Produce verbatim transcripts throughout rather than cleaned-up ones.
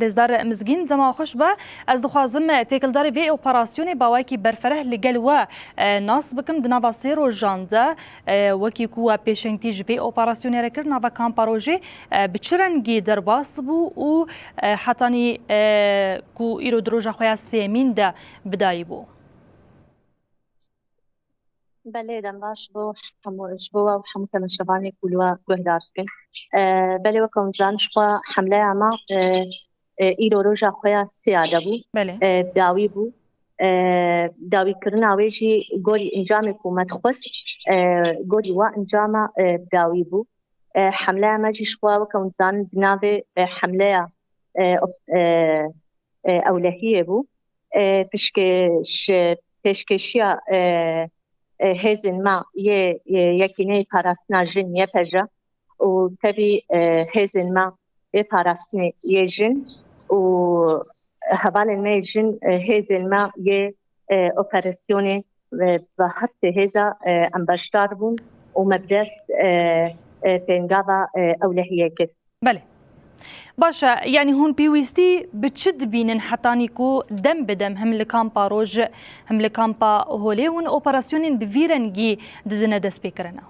Rêzdar Mizgîn, dema xweş be. Ez dixwazim têkildarî vê operasyonê bi awayekî berfereh li gel we, e, nas bikim. Di nava sê rojan de, e, wekî ku we pêşengtî ji vê operasyonê re kir, nava kampa Rojê, e, bi çi rengî derbas bû û, e, hetanî, e, ku îro di roja xwe ya sêmîn de bidayî bû? Belê, dem baş bo hemû, ji bo we û hemû temaşevanê ku li we guhdar dikin. E, belê, weke hûn dizanin, ji xwe hemleya me, e, e, îro roja xwe ya sêya de bû. Belê. E, dawî bû. E, dawîkirina wê jî gorî encamê ku me dixwest, e, gorî wa encama, e, dawî bû. E, hemleya me jî ji xwe, weke hûn dizanin, bi navê, e, hemleya, e, op-, e, e, ewlehiyê bû. E, pişke-, ş-, pêşkêşiya, e, e, hêzên me yê, yê Yekîneyê Parastina Jin, Y P J, û tevî, e, hêzên me yê parastinê yê jin û hevalên me yê jin, e, hêzên me yê, e, operasyonê, e, bi her sê hêza, e, em beşdar bûn û me bi dest, e, e, pêngava, e, ewlehiyê kir. Belê. Baş e, yanî hûn pêwîstî bi çi dibînin hetanî ku dem bi dem him li kampa Roj, him li kampa Holê hûn operasyonên bi vî rengî didine destpêkirina?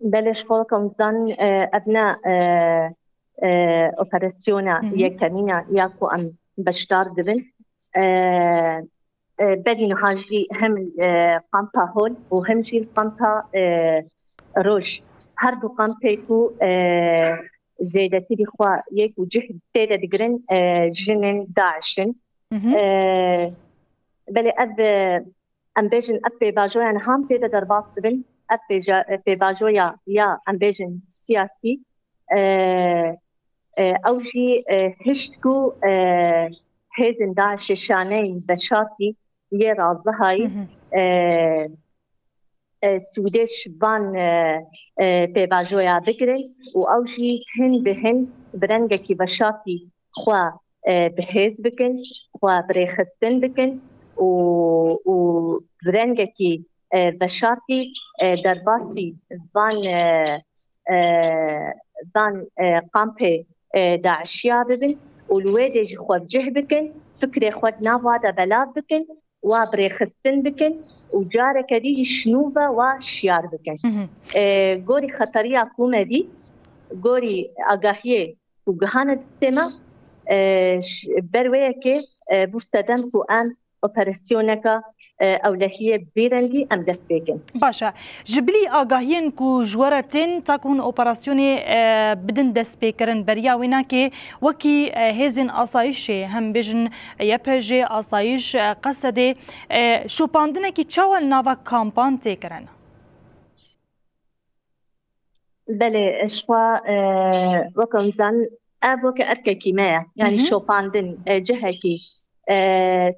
Belê, ji xwe weke hûn dizanin, e, ev ne, e, e, operasyona Hı hı. yekemîn e ya ku em beşdar dibin. E, e, berî niha jî hem, e, kampa Hol û hem jî kampa, e, Roj. Her du kampê ku, e, zêdetirî xwe yê ku cih tê de digirin, e, jinên DAIŞ in. Hı hı. E, belê ev, e, em bêjin ev pêvajoya niha tê de derbas dibin. Ev pêja-, e, pêvajoya ya em bêjin siyasî, e, e, ew jî, e, hişt ku, e, hêzên DAIŞê şaneyên veşartî yê razdehayî, Hı hı. e, e, sûdê ji van, e, e, pêvajoya bigirin û ew jî hin bi hin bi rengekî veşartî xwe, e, bi hêz bikin, xwe bi rêxistin bikin û, û bi rengekî, e, veşartî, e, derbasî van, e, e, van, e, kampê, e, DAIŞiya bibin û li wê dê jî xwe bi cih bikin, fikrê xwe di nav wa de belav bikin, wa bi rêxistin bikin û careke dî jî ji nû ve wa şiyar bikin. Hı hı. E, gorî xeteriya ku me dît, gorî agahiyê ku gihane distê me, e, ş-, ber wê yekê, e, bû sedem ku em operasyoneke, e, ewlehiyê bi vî rengî em dest pê kin. Baş e. Ji bilî agahiyên ku ji we re tên, ta ku hûn operasyonê, e, bidin destpêkirin, beriya wê nake wekî, e, hêzên asayişê, hem bêjin Y P J, asayîş, e, Qesedê, e, şopandinekî çawa li nava kampan tê kirin? Belê, ji xwe, e, weke hûn dizanin, ev weke erkekî me ye. Yanî Hı hı. şopandin, e, cihekî, e,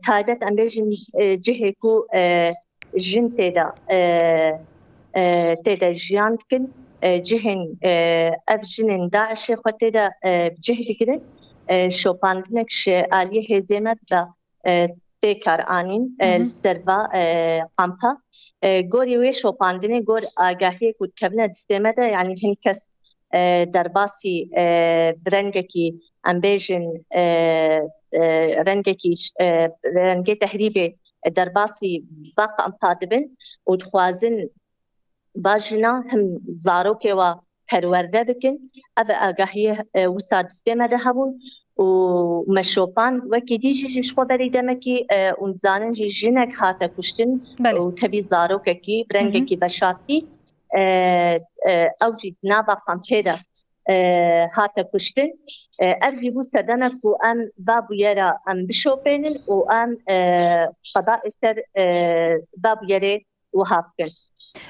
taybet, em bêjin, e, cihê ku, e, jin tê de, e, e, tê de jiyan dikin, e, cihên, e, ev jinên DAIŞê xwe tê de, e, bi cih digirin. E, şopandinek ji aliyê hêzê me dibe, e, tê kar anîn, e, Hı hı. li ser va, e, kampa. E, gorî wê şopandinê, gor agahiyê ku dikevine distê me de, yanî hin kes, e, derbasî, e, bi rengekî, em bêjin, e, e, rengekî ş-, e, rengê tehrîbê derbasî va kampa dibin û dixwazin va jina him zarokê wa perwerde bikin. Ev agahiyê, e, wisa distê me de hebûn û me şopand. Wekî dî jî ji xwe berî demekî, e, hûn dizanin jî jinek hate kuştin Belê. û tevî zarokekî, bi Hı hı. rengekî veşartî, e, e, ew jî di nava kampê de, e, hate kuştin. E, ev jî bû sedemek ku em va bûyera em bişopênin û em, e, qedayê ser, e, va bûyerê wiha bikin.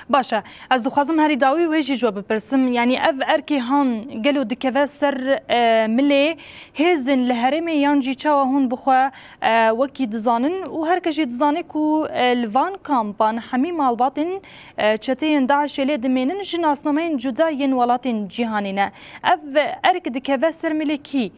Baş e. Ez dixwazim herî dawî wê jî ji we bipirsim. Yanî ev erkê han gelo dikeve ser, e, milê hêzên li herêmê yan jî çawa hûn bi xwe, e, wekî dizanin û her kes jî dizane ku, e, li van kampan hemî malbatên, e, çeteyên DAIŞê lê dimênin ji nasnameyên cuda yên welatên cîhanê ne. Ev erk dikeve ser milê kî?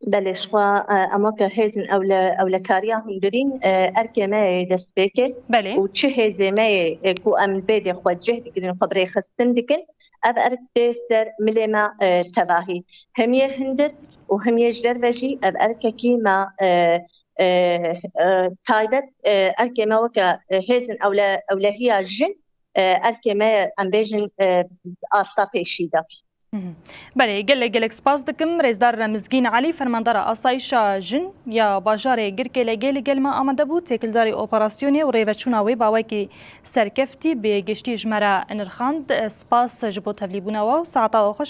Belê, ji xwe, e, em weke hêzên ewle-, ewlekariya hundirîn, e, erkê me yê destpêkê Belê. û çi hêzê me yê, e, ku em li vê dê xwe cih digirin, xwe bi rêxistin dikin, Ev erk tê ser milê me, e, tevahî. Hemiyê hundir û hemiyê ji derve jî ev erkekî me, e, e, e, taybet, e, erkê me weke, e, hêzên ewle-, ewlehiya jin, e, erkê me, em bêjin, e, asta pêşî de. Belê, gelek gelek spas dikim. Rêzdar Mizgîn Elî, fermandara Asayişa Jin ya bajarê Girkê Legê li gel me amade bû. Têkildarî operasyonê û rêveçûna wê bi awayekî serkeftî bi giştî ji me re nirxand. Spas ji bo tevlîbûna we û saeta we xweş.